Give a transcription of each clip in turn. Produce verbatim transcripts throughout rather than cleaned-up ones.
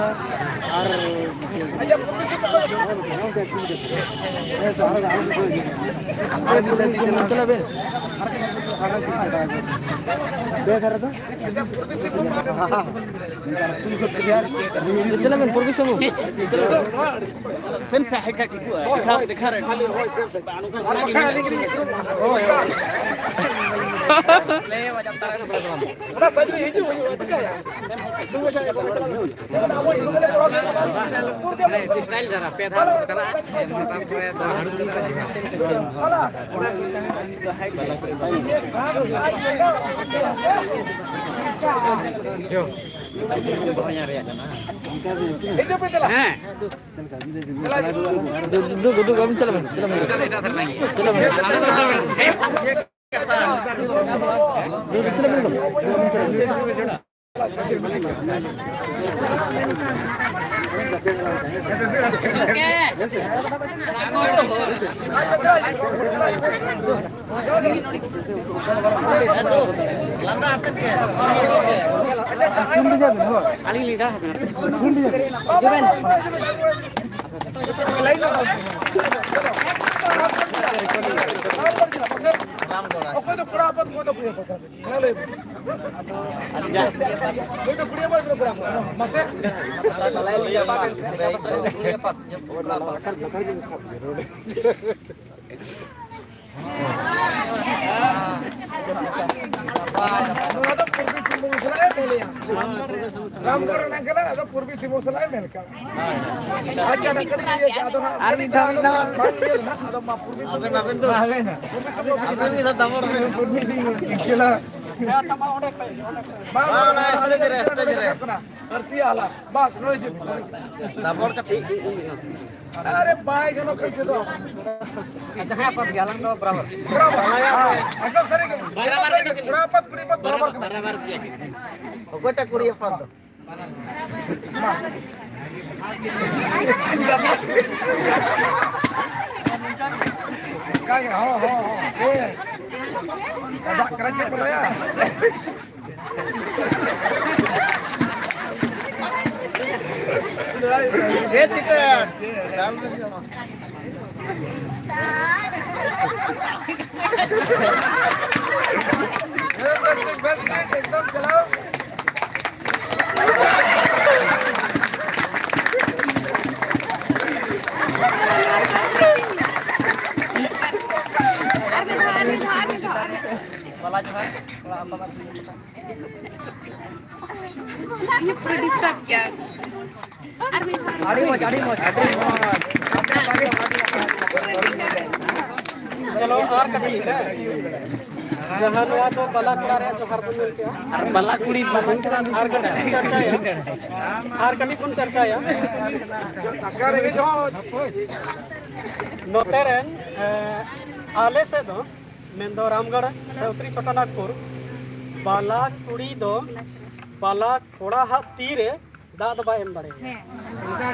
ᱟᱨ ᱵᱮ ᱫᱷᱟᱨᱮ ᱫᱚ? ᱪᱟᱞᱟᱜ ᱵᱮᱱ, ᱯᱩᱨᱵᱤ ᱥᱤᱝᱵᱷᱩᱢ᱾ ᱥᱮᱱ ᱥᱮ ᱦᱮᱡ ᱠᱟᱜ ᱠᱚᱣᱟ᱾ ᱫᱮᱠᱷᱟ, ᱫᱮᱠᱷᱟ ᱨᱮ᱾ ᱦᱳᱭ, ᱦᱳᱭ, ᱥᱮᱱ ᱥᱮ᱾ ᱟᱨ ᱵᱟᱠᱷᱟᱱ ᱟᱹᱞᱤᱧ ᱜᱮᱞᱤᱧ ᱤᱠᱲᱩᱢᱚᱜᱼᱟ᱾ ᱦᱳᱭ, ᱦᱳᱭ᱾ ᱚᱱᱟ ᱥᱟᱭᱤᱰ ᱨᱮ ᱦᱤᱡᱩᱜ ᱦᱩᱭᱩᱜᱼᱟ, ᱪᱤᱠᱟᱹᱭᱟ? ᱥᱴᱟᱭᱤᱞ ᱫᱷᱟᱨᱟ, ᱯᱮ ᱫᱷᱟᱣ ᱠᱚ ᱪᱟᱞᱟᱜᱼᱟ᱾ ᱛᱟᱨᱯᱚᱨᱮ ᱫᱚ ᱦᱟᱹᱲᱩ ᱠᱚ ᱪᱟᱞᱟᱜᱼᱟ᱾ ᱦᱮᱸ᱾ ᱫᱩ, ᱫᱩ, ᱫᱩ, ᱫᱩ, ᱪᱟᱞᱟᱜ ᱵᱮᱱ, ᱪᱟᱞᱟᱜ ᱵᱮᱱ᱾ ᱪᱟᱞᱟᱜ ᱵᱮᱱ᱾ ᱫᱩ, ᱫᱩ, ᱪᱟᱞᱟᱜ ᱵᱮᱱ᱾ ᱟᱹᱞᱤᱧ ᱞᱤᱧ ᱫᱟᱬᱟ ᱟᱠᱟᱱᱟ᱾ ᱚᱠᱚᱭ ᱫᱚ ᱠᱚᱲᱟ ᱦᱚᱯᱚᱱ, ᱚᱠᱚᱭ ᱫᱚ ᱠᱩᱲᱤ ᱦᱚᱯᱚᱱ? ᱢᱟ ᱞᱟᱹᱭ ᱢᱮ᱾ ᱱᱩᱭ ᱫᱚ ᱠᱩᱲᱤ ᱦᱚᱯᱚᱱ, ᱱᱩᱭ ᱫᱚ ᱠᱚᱲᱟ ᱦᱚᱯᱚᱱ᱾ ᱢᱟᱥᱮ᱾ ᱱᱚᱣᱟ ᱫᱚ ᱯᱩᱨᱵᱤ ᱥᱤᱝᱵᱷᱩᱢ ᱥᱟᱞᱟᱜ ᱮ ᱢᱮᱞᱮᱭᱟ᱾ ᱨᱟᱢᱜᱚᱲ ᱨᱮᱱᱟᱜ ᱠᱟᱱᱟ, ᱟᱫᱚ ᱯᱩᱨᱵᱤ ᱥᱤᱝᱵᱷᱩᱢ ᱥᱟᱞᱟᱜ ᱮ ᱢᱮᱞ ᱠᱟᱜᱼᱟ᱾ ᱟᱪᱪᱷᱟ, ᱚᱱᱟ ᱠᱟᱹᱴᱤᱡ ᱤᱭᱟᱹ ᱠᱟᱜᱼᱟ, ᱟᱫᱚ ᱱᱟᱜ ᱟᱨ ᱢᱤᱫ ᱫᱷᱟᱣ, ᱢᱤᱫ ᱫᱷᱟᱣ᱾ ᱵᱟᱝ ᱤᱭᱟᱹ ᱞᱮᱱᱟ, ᱟᱫᱚ ᱢᱟ ᱯᱩᱨᱵᱤ ᱥᱤᱝᱵᱷᱩᱢ᱾ ᱟᱵᱮᱱ ᱫᱚ᱾ ᱯᱩᱨᱵᱤ ᱥᱤᱝᱵᱷᱩᱢ᱾ ᱟᱵᱮᱱ ᱢᱤᱫ ᱫᱷᱟᱣ ᱫᱟᱵᱚᱲ ᱵᱮᱱ᱾ ᱯᱩᱨᱵᱤ ᱥᱤᱝᱵᱷᱩᱢ, ᱤᱱᱠᱟᱹ ᱱᱟᱜ᱾ ᱦᱮᱸ, ᱟᱪᱪᱷᱟ, ᱢᱟ ᱚᱸᱰᱮ ᱠᱷᱚᱡ, ᱚᱸᱰᱮ ᱠᱷᱚᱡ᱾ ᱵᱟᱝ, ᱵᱟᱝ, ᱚᱱᱟ ᱚᱱᱟ stage ᱨᱮ, ᱚᱸᱰᱮ stage ᱨᱮ᱾ ᱠᱷᱚᱡ ᱠᱟᱱᱟ᱾ ᱟᱹᱨᱥᱤ ᱟᱦᱞᱟ᱾ ᱵᱟᱥ, ᱱᱚᱰᱮ ᱦᱤᱡᱩᱜ ᱢᱮ, ᱱᱚᱰᱮ ᱦᱤᱡᱩᱜ ᱢᱮ᱾ ᱫᱟᱵᱚᱲ ᱠᱟᱛᱮ᱾ ᱟᱨᱮ, ᱵᱟᱭ ᱜᱟᱱᱚᱜ ᱠᱟᱱ ᱛᱮᱫᱚ᱾ ᱡᱟᱦᱟᱸᱭ ᱟᱯᱟᱛ ᱜᱮ, ᱟᱞᱟᱝ ᱫᱚ ᱵᱚᱨᱟᱵᱚᱨ᱾ ᱵᱚᱨᱟᱵᱚᱨ᱾ ᱦᱮᱸ, ᱮᱠᱫᱚᱢ ᱥᱟᱹᱨᱤ ᱜᱮ᱾ ᱵᱚᱨᱟᱵᱚᱨ ᱜᱮ᱾ ᱠᱚᱲᱟ ᱟᱯᱟᱛ, ᱠᱩᱲᱤ ᱟᱯᱟᱛ ᱵᱚᱨᱟᱵᱚᱨ ᱠᱟᱱᱟ᱾ ᱵᱚᱨᱟᱵᱚᱨ ᱜᱮᱭᱟ᱾ ᱚᱠᱚᱭᱴᱟᱜ ᱠᱩᱲᱤ ᱟᱯᱟᱛ ᱫᱚ? ᱢᱟ᱾ ᱚᱱᱠᱟ ᱜᱮ, ᱦᱚᱸ, ᱦᱚᱸ, ᱦᱚᱸ᱾ ᱦᱮᱸ᱾ ᱠᱟᱡᱟᱠ ᱠᱟᱱᱟ ᱪᱮᱫ ᱠᱚ ᱞᱟᱹᱭᱟ? ᱦᱮᱸ, ᱪᱤᱠᱟᱹᱭᱟ? ᱫᱟᱞ ᱵᱚᱱ ᱡᱚᱢᱟ᱾ ᱦᱮᱸ, ᱵᱮᱥ ᱴᱷᱤᱠ, ᱵᱮᱥ ᱴᱷᱤᱠ, ᱮᱠᱫᱚᱢ ᱪᱟᱞᱟᱣ᱾ ᱵᱟᱞᱟ ᱡᱚᱦᱟᱨ, ᱚᱲᱟᱜ ᱟᱢᱵᱟ ᱵᱟᱨ ᱤᱧ ᱯᱩᱨᱟᱹ ᱰᱤᱥᱴᱟᱨᱵ ᱜᱮᱭᱟ᱾ ᱟᱨ ᱢᱤᱫ ᱫᱷᱟᱣ᱾ ᱟᱹᱰᱤ ᱢᱚᱡᱽ, ᱟᱹᱰᱤ ᱢᱚᱡᱽ, ᱟᱹᱰᱤ ᱢᱚᱡᱽ᱾ ᱪᱚᱞᱚ, ᱟᱨ ᱠᱟᱹᱴᱤᱡ, ᱦᱮᱸ᱾ ᱡᱟᱦᱟᱸ ᱱᱚᱣᱟ ᱫᱚ ᱵᱟᱞᱟ ᱠᱚᱲᱟ ᱨᱮᱭᱟᱜ ᱡᱚᱦᱟᱨ ᱵᱚᱱ ᱢᱮᱱ ᱠᱮᱜᱼᱟ᱾ ᱟᱨ ᱵᱟᱞᱟ ᱠᱩᱲᱤ, ᱵᱟᱞᱟ ᱠᱚᱲᱟ᱾ ᱟᱨ ᱠᱟᱹᱴᱤᱡ ᱵᱚᱱ ᱪᱟᱨᱪᱟᱭᱟ, ᱟᱨ ᱠᱟᱹᱴᱤᱡ ᱵᱚᱱ ᱪᱟᱨᱪᱟᱭᱟ᱾ ᱱᱚᱛᱮ ᱨᱮᱱ, ᱮ, ᱟᱞᱮ ᱥᱮᱫ ᱫᱚ, ᱢᱮᱱᱫᱚ ᱨᱟᱢᱜᱚᱲ ᱥᱮ ᱩᱛᱛᱚᱨᱤ ᱪᱷᱳᱴᱟ ᱱᱟᱜᱽᱯᱩᱨ, ᱵᱟᱞᱟ ᱠᱩᱲᱤ ᱫᱚ ᱵᱟᱞᱟ ᱠᱚᱲᱟ ᱦᱟᱜ ᱛᱤ ᱨᱮ ᱫᱟᱜ ᱫᱚ ᱵᱟᱭ ᱮᱢ ᱫᱟᱲᱮᱭᱟᱜᱼᱟ᱾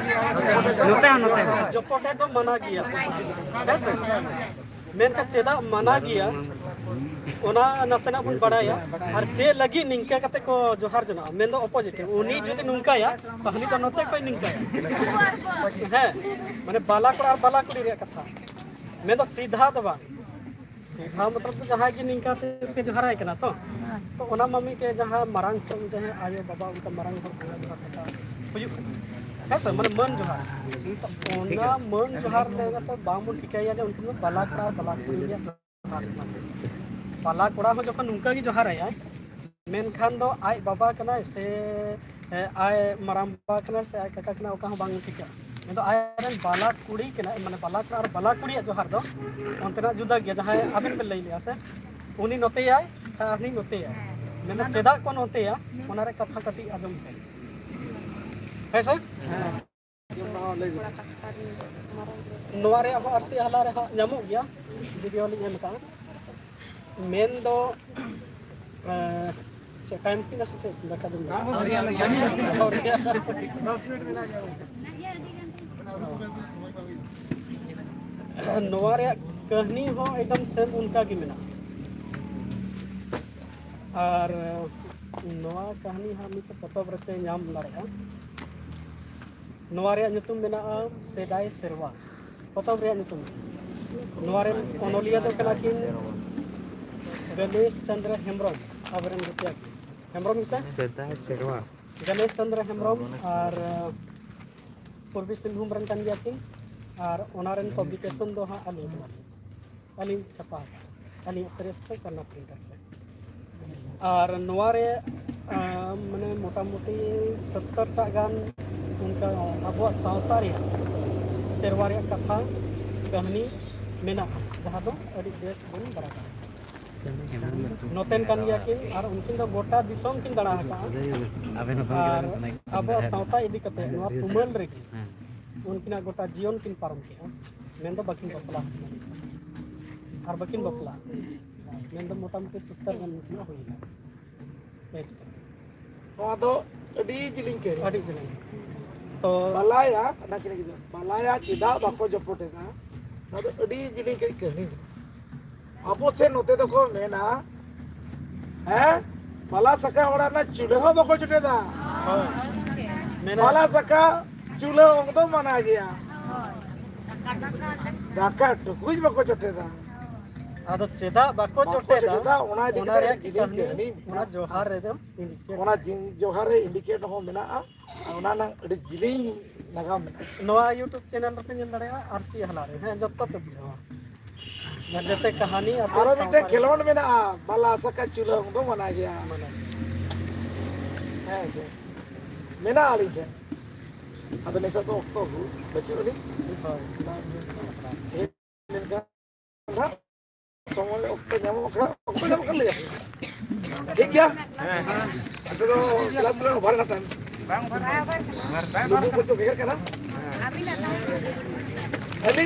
ᱱᱚᱛᱮ ᱦᱚᱸ, ᱱᱚᱛᱮ ᱦᱚᱸ᱾ ᱡᱚᱯᱚᱴᱮ ᱫᱚ ᱢᱟᱱᱟ ᱜᱮᱭᱟ, ᱦᱮᱸ ᱥᱮ? ᱢᱮᱱᱠᱷᱟᱱ ᱪᱮᱫᱟᱜ ᱢᱟᱱᱟ ᱜᱮᱭᱟ, ᱚᱱᱟ ᱱᱟᱥᱮᱱᱟᱜ ᱵᱚᱱ ᱵᱟᱲᱟᱭᱟ᱾ ᱟᱨ ᱪᱮᱫ ᱞᱟᱹᱜᱤᱫ ᱱᱤᱝᱠᱟ ᱠᱟᱛᱮ ᱠᱚ ᱡᱚᱦᱟᱨ ᱡᱚᱱᱟᱜᱼᱟ? ᱢᱮᱱᱫᱚ ᱚᱯᱳᱡᱤᱴ, ᱩᱱᱤ ᱡᱩᱫᱤ ᱱᱚᱝᱠᱟᱭᱟ, ᱛᱟᱦᱞᱮ ᱫᱚ ᱱᱚᱛᱮ ᱠᱷᱚᱱ ᱱᱤᱝᱠᱟᱭᱟ᱾ ᱦᱮᱸ, ᱢᱟᱱᱮ ᱵᱟᱞᱟ ᱠᱚᱲᱟ ᱟᱨ ᱵᱟᱞᱟ ᱠᱩᱲᱤ ᱨᱮᱭᱟᱜ ᱠᱟᱛᱷᱟ, ᱢᱮᱱᱫᱚ ᱥᱤᱫᱷᱟ ᱫᱚ ᱵᱟᱝ᱾ ᱥᱤᱫᱷᱟ ᱢᱚᱛᱞᱚᱵ ᱫᱚ ᱡᱟᱦᱟᱸᱭ ᱜᱮ ᱱᱤᱝᱠᱟ ᱛᱮ ᱯᱮ ᱡᱚᱦᱟᱨᱟᱭ ᱠᱟᱱᱟ ᱛᱚ, ᱛᱚ ᱚᱱᱟ ᱢᱟ ᱢᱤᱫᱴᱮᱡ ᱡᱟᱦᱟᱸ ᱢᱟᱨᱟᱝ ᱠᱷᱚᱱ ᱡᱟᱦᱟᱸᱭ ᱟᱭᱳ ᱵᱟᱵᱟ ᱚᱱᱠᱟ ᱢᱟᱨᱟᱝ ᱦᱚᱲ ᱠᱚ ᱡᱚᱦᱟᱨ ᱠᱟᱛᱷᱟ ᱦᱩᱭᱩᱜ ᱠᱟᱱᱟ, ᱦᱮᱸ ᱥᱮ, ᱢᱟᱱᱮ ᱢᱟᱹᱱ ᱡᱚᱦᱟᱨ᱾ ᱛᱚ ᱚᱱᱟ ᱢᱟᱹᱱ ᱡᱚᱦᱟᱨ ᱞᱟᱹᱭ ᱠᱟᱛᱮ ᱵᱟᱝ ᱵᱚᱱ ᱴᱷᱤᱠᱟᱹᱭᱟ ᱡᱮ ᱩᱱᱠᱤᱱ ᱫᱚ ᱵᱟᱞᱟ ᱠᱚᱲᱟ ᱟᱨ ᱵᱟᱞᱟ ᱠᱩᱲᱤ ᱨᱮᱭᱟᱜ ᱡᱚᱦᱟᱨ ᱠᱟᱱᱟ᱾ ᱵᱟᱞᱟ ᱠᱚᱲᱟ ᱦᱚᱸ ᱡᱚᱠᱷᱚᱱ ᱱᱚᱝᱠᱟ ᱜᱮ ᱡᱚᱦᱟᱨᱟᱭᱟᱭ, ᱢᱮᱱᱠᱷᱟᱱ ᱫᱚ ᱟᱡ ᱵᱟᱵᱟ ᱠᱟᱱᱟᱭ ᱥᱮ, ᱮ, ᱟᱡ ᱢᱟᱨᱟᱝ ᱵᱟᱵᱟ ᱠᱟᱱᱟᱭ ᱥᱮ ᱟᱡ ᱠᱟᱠᱟ ᱠᱟᱱᱟᱭ, ᱚᱠᱟ ᱦᱚᱸ ᱵᱟᱝ ᱴᱷᱤᱠᱟ᱾ ᱢᱮᱱᱫᱚ ᱟᱡ ᱨᱮᱱ ᱵᱟᱞᱟ ᱠᱩᱲᱤ ᱠᱟᱱᱟᱭ, ᱢᱟᱱᱮ ᱵᱟᱞᱟ ᱠᱚᱲᱟ ᱟᱨ ᱵᱟᱞᱟ ᱠᱩᱲᱤᱭᱟᱜ ᱡᱚᱦᱟᱨ ᱫᱚ ᱚᱱᱛᱮᱱᱟᱜ ᱡᱩᱫᱟᱹ ᱜᱮᱭᱟ᱾ ᱡᱟᱦᱟᱸᱭ ᱟᱵᱮᱱ ᱵᱮᱱ ᱞᱟᱹᱭ ᱞᱮᱜᱼᱟ ᱥᱮ, ᱩᱱᱤ ᱱᱚᱛᱮᱭᱟᱭ ᱟᱨ ᱦᱟᱹᱱᱤ ᱱᱚᱛᱮᱭᱟᱭ᱾ ᱢᱮᱱᱫᱚ ᱪᱮᱫᱟᱜ ᱠᱚ ᱱᱚᱛᱮᱭᱟ, ᱚᱱᱟ ᱨᱮ ᱠᱟᱛᱷᱟ ᱠᱟᱹᱴᱤᱡ ᱟᱸᱡᱚᱢ ᱯᱮ᱾ ᱦᱮᱸ ᱥᱮ? ᱱᱚᱣᱟ ᱨᱮᱭᱟᱜ ᱦᱚᱸ ᱟᱹᱨᱥᱤ ᱟᱦᱞᱟ ᱨᱮ ᱦᱟᱸᱜ ᱧᱟᱢᱚᱜ ᱜᱮᱭᱟ, ᱵᱷᱤᱰᱤᱭᱳ ᱞᱤᱧ ᱮᱢ ᱠᱟᱜᱼᱟ᱾ ᱢᱮᱱ ᱫᱚ, ᱮᱸ, ᱪᱮᱫ ᱴᱟᱭᱤᱢ ᱦᱩᱭᱱᱟ ᱥᱮ ᱪᱮᱫ? ᱫᱟᱠᱟ ᱡᱚᱢ ᱟᱹᱣᱨᱤᱭᱟ, ᱟᱹᱣᱨᱤᱭᱟ᱾ ᱫᱚᱥ ᱢᱤᱱᱤᱴ ᱢᱮᱱᱟᱜ ᱜᱮᱭᱟ᱾ ᱱᱚᱣᱟ ᱨᱮᱭᱟᱜ ᱠᱟᱹᱦᱱᱤ ᱦᱚᱸ ᱮᱠᱫᱚᱢ ᱥᱮᱢ ᱚᱱᱠᱟ ᱜᱮ ᱢᱮᱱᱟᱜᱼᱟ᱾ ᱟᱨ ᱱᱚᱣᱟ ᱠᱟᱹᱦᱱᱤ ᱦᱟᱸᱜ ᱢᱤᱫᱴᱮᱱ ᱯᱚᱛᱚᱵ ᱨᱮᱯᱮ ᱧᱟᱢ ᱫᱟᱲᱮᱭᱟᱜᱼᱟ᱾ ᱱᱚᱣᱟ ᱨᱮᱭᱟᱜ ᱧᱩᱛᱩᱢ ᱢᱮᱱᱟᱜᱼᱟ ᱥᱮᱫᱟᱭ ᱥᱮᱨᱣᱟ, ᱯᱚᱛᱚᱵ ᱨᱮᱭᱟᱜ ᱧᱩᱛᱩᱢ᱾ ᱱᱚᱣᱟ ᱨᱮᱱ ᱚᱱᱚᱞᱤᱭᱟᱹ ᱫᱚ ᱠᱟᱱᱟ ᱠᱤᱱ ᱜᱚᱱᱮᱥ ᱪᱚᱸᱫᱽᱨᱚ ᱦᱮᱢᱵᱨᱚᱢ, ᱟᱵᱚᱨᱮᱱ ᱜᱟᱛᱮ ᱠᱤᱱ᱾ ᱦᱮᱢᱵᱨᱚᱢ ᱜᱮᱥᱮ? ᱥᱮᱫᱟᱭ ᱥᱮᱨᱣᱟ᱾ ᱜᱚᱱᱮᱥ ᱪᱚᱸᱫᱽᱨᱚ ᱦᱮᱢᱵᱨᱚᱢ ᱟᱨ, ᱟᱸ, ᱯᱩᱨᱵᱤ ᱥᱤᱝᱵᱷᱩᱢ ᱨᱮᱱ ᱠᱟᱱ ᱜᱮᱭᱟ ᱠᱤᱱ᱾ ᱟᱨ ᱚᱱᱟ ᱨᱮᱱ ᱯᱟᱵᱽᱞᱤᱠᱮᱥᱚᱱ ᱫᱚ ᱦᱟᱸᱜ ᱟᱹᱞᱤᱧ ᱠᱟᱱᱟ ᱞᱤᱧ᱾ ᱟᱹᱞᱤᱧ ᱪᱷᱟᱯᱟ ᱟᱠᱟᱫᱼᱟ, ᱟᱹᱞᱤᱧᱟᱜ ᱯᱨᱮᱥ ᱠᱚ ᱥᱟᱨᱱᱟ ᱯᱨᱤᱱᱴᱟᱨ ᱠᱚ᱾ ᱟᱨ ᱱᱚᱣᱟ ᱨᱮ, ᱟᱸ, ᱢᱟᱱᱮ ᱢᱚᱴᱟᱢᱩᱴᱤ ᱥᱚᱛᱛᱚᱨ ᱴᱟᱜ ᱜᱟᱱ ᱚᱱᱠᱟ ᱟᱵᱚᱣᱟᱜ ᱥᱟᱶᱛᱟ ᱨᱮᱭᱟᱜ ᱥᱮᱨᱣᱟ ᱨᱮᱭᱟᱜ ᱠᱟᱛᱷᱟ ᱠᱟᱹᱦᱱᱤ ᱢᱮᱱᱟᱜᱼᱟ, ᱡᱟᱦᱟᱸ ᱫᱚ ᱟᱹᱰᱤ ᱵᱮᱥ ᱵᱚᱱ ᱵᱟᱲᱟᱭᱟ᱾ ᱱᱚᱛᱮᱱ ᱠᱟᱱ ᱜᱮᱭᱟ ᱠᱤᱱ ᱟᱨ ᱩᱱᱠᱤᱱ ᱫᱚ ᱜᱚᱴᱟ ᱫᱤᱥᱚᱢ ᱠᱤᱱ ᱫᱟᱬᱟ ᱟᱠᱟᱫᱼᱟ᱾ ᱟᱨ ᱟᱵᱚᱣᱟᱜ ᱥᱟᱶᱛᱟ ᱤᱫᱤ ᱠᱟᱛᱮ ᱱᱚᱣᱟ ᱛᱩᱢᱟᱹᱞ ᱨᱮᱜᱮ ᱩᱱᱠᱤᱱᱟᱜ ᱜᱚᱴᱟ ᱡᱤᱭᱚᱱ ᱠᱤᱱ ᱯᱟᱨᱚᱢ ᱠᱮᱫᱼᱟ᱾ ᱢᱮᱱᱫᱚ ᱵᱟᱹᱠᱤᱱ ᱵᱟᱯᱞᱟ ᱟᱠᱟᱱᱟ, ᱟᱨ ᱵᱟᱹᱠᱤᱱ ᱵᱟᱯᱞᱟ ᱟᱠᱟᱱᱟ᱾ ᱢᱮᱱᱫᱚ ᱢᱚᱴᱟᱢᱩᱴᱤ ᱥᱚᱛᱛᱚᱨ ᱜᱟᱱ ᱩᱱᱠᱤᱱᱟᱜ ᱦᱩᱭ ᱮᱱᱟ age ᱫᱚ᱾ ᱱᱚᱣᱟ ᱫᱚ ᱟᱹᱰᱤ ᱡᱤᱞᱤᱧ ᱠᱟᱹᱦᱱᱤ᱾ ᱟᱹᱰᱤ ᱡᱤᱞᱤᱧ᱾ ᱛᱚ ᱵᱟᱞᱟᱭᱟ, ᱚᱱᱟ ᱠᱤᱱ ᱜᱤᱫᱽᱨᱟᱹ, ᱵᱟᱞᱟᱭᱟ ᱪᱮᱫᱟᱜ ᱵᱟᱠᱚ ᱡᱚᱯᱚᱴ ᱮᱫᱟ? ᱱᱚᱣᱟ ᱫᱚ ᱟᱹᱰᱤ ᱡᱤᱞᱤᱧ ᱠᱟᱹᱡ ᱠᱟᱹᱦᱱᱤ ᱢᱮᱱᱟᱜᱼᱟ᱾ ᱟᱵᱚ ᱥᱮᱫ ᱱᱚᱛᱮ ᱫᱚᱠᱚ ᱢᱮᱱᱟ, ᱦᱮᱸ, ᱵᱟᱞᱟ ᱥᱟᱠᱟ ᱚᱲᱟᱜ ᱨᱮᱱᱟᱜ ᱪᱩᱞᱦᱟᱹ ᱦᱚᱸ ᱵᱟᱠᱚ ᱡᱚᱴᱮᱫᱟ᱾ ᱦᱳᱭ᱾ ᱢᱮᱱᱟ ᱵᱟᱞᱟ ᱥᱟᱠᱟ ᱪᱩᱞᱦᱟᱹ ᱚᱝ ᱫᱚ ᱢᱟᱱᱟ ᱜᱮᱭᱟ᱾ ᱫᱟᱠᱟ ᱴᱩᱠᱩᱡ ᱵᱟᱠᱚ ᱡᱚᱴᱮᱫᱟ᱾ ᱟᱫᱚ ᱪᱮᱫᱟᱜ ᱵᱟᱠᱚ ᱵᱟᱠᱚ ᱡᱚᱴᱮᱫᱟ? ᱡᱚᱴᱮᱫᱟ, ᱚᱱᱟ ᱤᱫᱤ ᱚᱱᱟ ᱠᱟᱛᱮ ᱨᱮᱭᱟᱜ ᱟᱹᱰᱤ ᱡᱤᱞᱤᱧ ᱠᱟᱹᱦᱱᱤ ᱠᱟᱹᱦᱱᱤ ᱚᱱᱟ ᱢᱮᱱᱟᱜᱼᱟ᱾ ᱡᱚᱦᱟᱨ ᱨᱮᱫᱚ ᱤᱱᱰᱤᱠᱮᱴ ᱚᱱᱟ ᱡᱤ-, ᱡᱚᱦᱟᱨ ᱨᱮ ᱤᱱᱰᱤᱠᱮᱴ ᱦᱚᱸ ᱢᱮᱱᱟᱜᱼᱟ᱾ ᱟᱨ ᱚᱱᱟ ᱨᱮᱱᱟᱜ ᱟᱹᱰᱤ ᱡᱤᱞᱤᱧ ᱱᱟᱜᱟᱢ ᱢᱮᱱᱟᱜᱼᱟ᱾ ᱱᱚᱣᱟ YouTube ᱪᱮᱱᱮᱞ ᱨᱮᱯᱮ ᱧᱮᱞ ᱫᱟᱲᱮᱭᱟᱜᱼᱟ, ᱟᱨ ᱥᱤ ᱦᱟᱞᱟ ᱨᱮ, ᱦᱮᱸ, ᱡᱚᱛᱚ ᱯᱮ ᱵᱩᱡᱷᱟᱹᱣᱟ᱾ ᱟᱨ ᱡᱚᱛᱚ ᱠᱟᱹᱦᱱᱤ ᱟᱯᱮ ᱟᱨᱚ ᱥᱟᱶᱛᱟ ᱢᱤᱫᱴᱮᱱ ᱨᱮ ᱠᱷᱮᱞᱳᱸᱰ ᱢᱮᱱᱟᱜᱼᱟ, ᱵᱟᱞᱟ ᱥᱟᱠᱟ ᱪᱩᱞᱦᱟᱹ ᱚᱝ ᱫᱚ ᱢᱟᱱᱟ ᱜᱮᱭᱟ᱾ ᱢᱟᱱᱟ ᱜᱮᱭᱟ᱾ ᱦᱮᱸ ᱥᱮ, ᱢᱮᱱᱟᱜᱼᱟ ᱟᱹᱞᱤᱧ ᱴᱷᱮᱱ᱾ ᱟᱫᱚ ᱱᱤᱛᱚᱜ ᱫᱚ ᱚᱠᱛᱚ ᱦᱩᱭ ᱵᱟᱹᱪᱩᱜ ᱟᱹᱱᱤᱡ᱾ ᱦᱳᱭ᱾ ᱦᱮᱡ ᱞᱮᱱᱠᱷᱟᱱ ᱱᱟᱦᱟᱜ ᱥᱚᱢᱚᱭ ᱚᱠᱛᱚ ᱧᱟᱢᱚᱜ ᱠᱷᱟᱱ, ᱚᱠᱛᱚ ᱧᱟᱢᱚᱜ ᱠᱷᱟᱱ ᱞᱟᱹᱭ ᱟᱯᱮ᱾ ᱴᱷᱤᱠ ᱜᱮᱭᱟ? ᱦᱮᱸ᱾ ᱟᱯᱮ ᱫᱚ ᱠᱞᱟᱥ ᱯᱮ ᱚᱵᱷᱟᱨ ᱮᱱᱟ ᱴᱟᱭᱤᱢ᱾ ᱵᱟᱝ ᱚᱵᱷᱟᱨ ᱠᱟᱱᱟ᱾ ᱞᱩᱵᱩ ᱠᱚ ᱪᱚ ᱵᱷᱮᱜᱟᱨ ᱠᱟᱱᱟ?